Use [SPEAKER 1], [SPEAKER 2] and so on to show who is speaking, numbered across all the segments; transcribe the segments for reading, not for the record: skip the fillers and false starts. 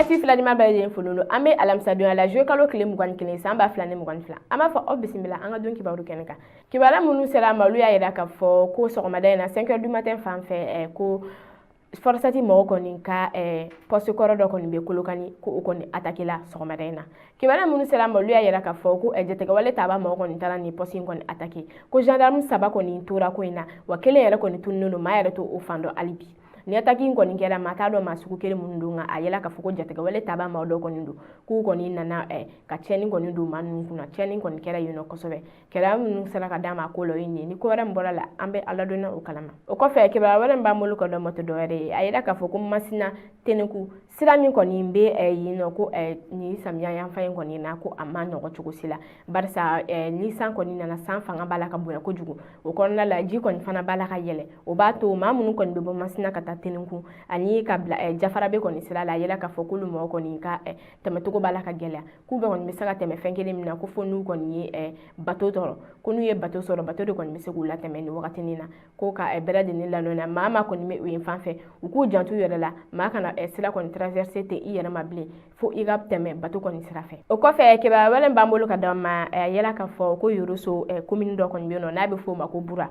[SPEAKER 1] Direct filɛlima bɛɛ lajɛlen folen don. An bɛ alamisadonya la, juillet kalo tile 21, san 2022. An b'a fɔ aw bisimila an ka don kibaru kɛnɛ kan. Kibaruya minnu sera an ma, olu y'a yira k'a fɔ ko sɔgɔmada in na, 5 heures du matin fan fɛ, ko Forçati mɔgɔ kɔni ka poste kɔrɔ dɔ kɔni bɛ Kolokani, ko o kɔni attaqué la sɔgɔmada in na. Kibaruya minnu sera an ma, olu y'a yira k'a fɔ ko jatigɛwale taaba mɔgɔ kɔni taara nin poste in kɔni attaqué, ko gendarme saba kɔni tora ko in na, wa kelen yɛrɛ kɔni tununnen don, maa yɛrɛ to o fan dɔn hali bi. Ni attaque in kɔni kɛra, maa t'a dɔn maa sugu kelen minnu don, nka a yela k'a fɔ ko jatigɛwale taaba maa dɔ kɔni don, k'u kɔni nana ka tiɲɛni kɔni don maa ninnu kunna. Tiɲɛni kɔni kɛra yen nɔ kosɛbɛ. Kɛlɛ minnu sera ka d'a ma ko la, o ye nin ye. Ni ko wɛrɛ min bɔra la, an bɛ ala dɔnna o kalama. O kɔfɛ, kibaruya wɛrɛ min b'an bolo ka dɔn mɔtɔ dɔ wɛrɛ ye, a yira k'a fɔ ko Masina Tɛnɛku sira min kɔni bɛ yen nɔ, ko nin samiya yanfan in kɔni na, ko a ma nɔgɔ cogo si la, barisa ni san kɔni nana, san fanga b'a la ka bonya kojugu. O kɔnɔna la, ji kɔni fana b'a la ka yɛlɛ. O b'a to maa minnu kɔni bɛ bɔ Masina ka taa Tɛnɛku ani ka bila Jafarabe kɔni sira la, a yira k'a fɔ k'olu mɔgɔ kɔni ka tɛmɛcogo b'a la ka gɛlɛya, k'u bɛɛ kɔni bɛ se ka tɛmɛ fɛn kelen min na, ko fo n'u kɔni ye bato sɔrɔ, ko n'u ye bato sɔrɔ, bato de kɔni bɛ se k'u latɛmɛ nin wagatinin na. Ko ka bɛɛ lajɛlen ladɔnniya, maa maa kɔni bɛ yen fan fɛ, u k'u janto u yɛrɛ la, maa kana sira kɔni traverser ten i yɛrɛ ma bilen, fo i ka tɛmɛ bato kɔni sira fɛ. O kɔfɛ, kibaruya wɛrɛ b'an bolo ka d'aw ma, yala k'a fɔ ko Yoroso commune dɔ kɔni bɛ yen nɔ, n'a bɛ f'o ma ko Bura,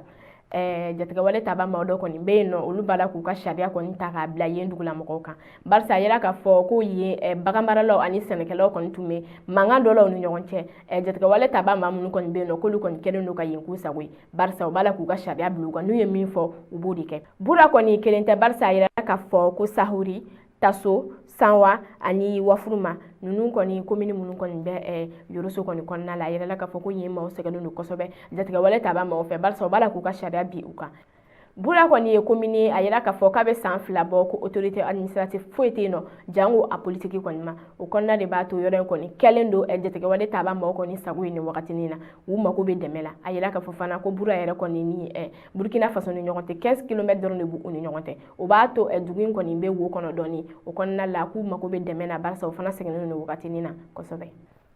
[SPEAKER 1] jatigɛwale taaba maa dɔ kɔni bɛ yen nɔ, olu b'a la k'u ka sariya kɔni ta k'a bila yen dugulamɔgɔw kan, barisa a yira k'a fɔ ko yen baganmaralaw ani sɛnɛkɛlaw kɔni tun bɛ mankan dɔ la u ni ɲɔgɔn cɛ. Jatigɛwale taaba maa minnu kɔni bɛ yen nɔ, k'olu kɔni kɛlen don ka yen k'u sago ye, barisa u b'a la k'u ka sariya bila u kan, n'u ye min fɔ, u b'o de kɛ. Bura kɔni kelen tɛ, barisa a yira k'a fɔ ko Sahuri, Taso, Sanwa ani Wafuruma ninnu kɔni, commune minnu kɔni bɛ Yoroso kɔni kɔnɔna la, a yirala k'a fɔ ko yen maaw sɛgɛnnen don kosɛbɛ jatigɛwale taaba maaw fɛ, barisa u b'a la k'u ka sariya bi u kan. Bura kɔni ye commune, a yira k'a fɔ k'a bɛ san 2 bɔ ko autorité administrative foyi tɛ yen nɔ, jango a politiki kɔni ma. O kɔnɔna de b'a to yɔrɔ in kɔni kɛlen don jatigɛwale taaba maaw kɔni sago ye nin wagatinin na, u mako bɛ dɛmɛ la. A yira k'a fɔ fana ko Bura yɛrɛ kɔni ni Burkina Faso ni ɲɔgɔn cɛ, 15 kilomètres dɔrɔn de b'u ni ɲɔgɔn cɛ. O b'a to dugu in kɔni bɛ wo kɔnɔ dɔɔni. O kɔnɔna la, k'u mako bɛ dɛmɛ na, barisa u fana sɛgɛnnen don nin wagatinin na kosɛbɛ.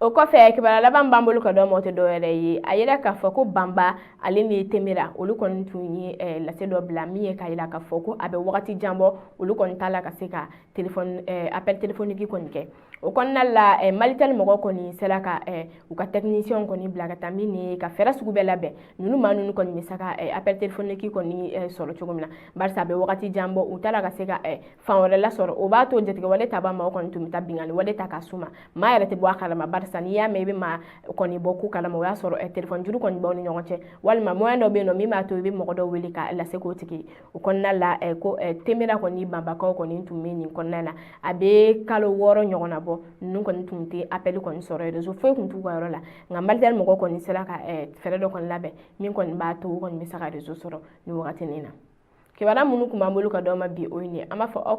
[SPEAKER 1] O kɔfɛ, kibaruya laban b'an bolo ka dɔn ma, o tɛ dɔwɛrɛ ye, a yira k'a fɔ ko Banba ale ni Temera, olu kɔni tun ye lase dɔ bila min ye k'a yira k'a fɔ ko a bɛ wagati jan bɔ, olu kɔni t'a la ka se ka téléphone appel téléphonique kɔni kɛ. O kɔnɔna la, Malitel mɔgɔ kɔni sera ka u ka technicien kɔni bila ka taa min ye ka fɛɛrɛ sugu bɛɛ labɛn, ninnu maa ninnu kɔni bɛ se ka appel téléphonique kɔni sɔrɔ cogo min na, barisa a bɛ wagati jan bɔ, u t'a la ka se ka fan wɛrɛ lasɔrɔ. O b'a to jatigɛwale taaba maaw kɔni tun bɛ taa binkanni wale ta k'a s'u ma, maa yɛrɛ tɛ bɔ a kalama, barisa n'i y'a mɛn i bɛ maa kɔni bɔ ko kalama, o y'a sɔrɔ téléphone juru kɔni b'aw ni ɲɔgɔn cɛ, walima moyen dɔ bɛ yen nɔ min b'a to i bɛ mɔgɔ dɔ wele ka lase k'o tigi. O kɔnɔna la, ko Temera kɔni Banbakaw kɔni tun bɛ nin kɔnɔna la, a bɛ kalo 6 ɲɔgɔnna bɔ, ninnu kɔni tun tɛ appel kɔni sɔrɔ, réseau foyi tun t'u ka yɔrɔ la. Nka Malitel mɔgɔ kɔni sera ka fɛɛrɛ dɔ kɔni labɛn min kɔni b'a to u kɔni bɛ se ka réseau sɔrɔ nin wagatinin na. Kibaruya minnu tun b'an bolo ka d'aw ma bi, o ye nin ye. An b'a fɔ aw ka